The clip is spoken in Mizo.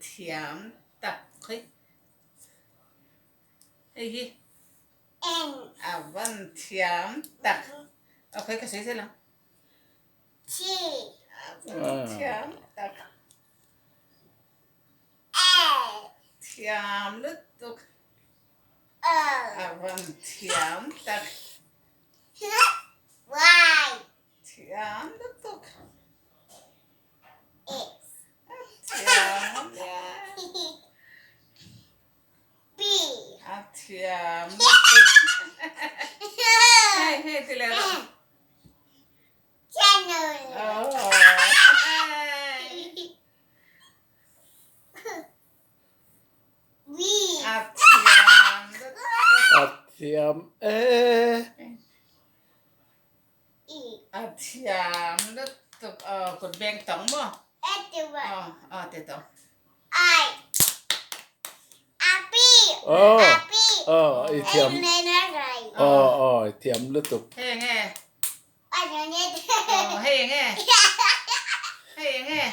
thiam tak khawi hei hi a van thiam tak aw khawi ka sawi zel ang a van thiam tak thiam lutuk a van thiam tak thiam lutuk. A thiam Hei hei ti leh rawh. A thiam A thiam e. A thiam lutuk aw kut beng tawng maw? Aw aw ti tawng. Aw aw i thiam aw aw i thiam lutuk. Hei enge? Aw hei enge? Hei enge?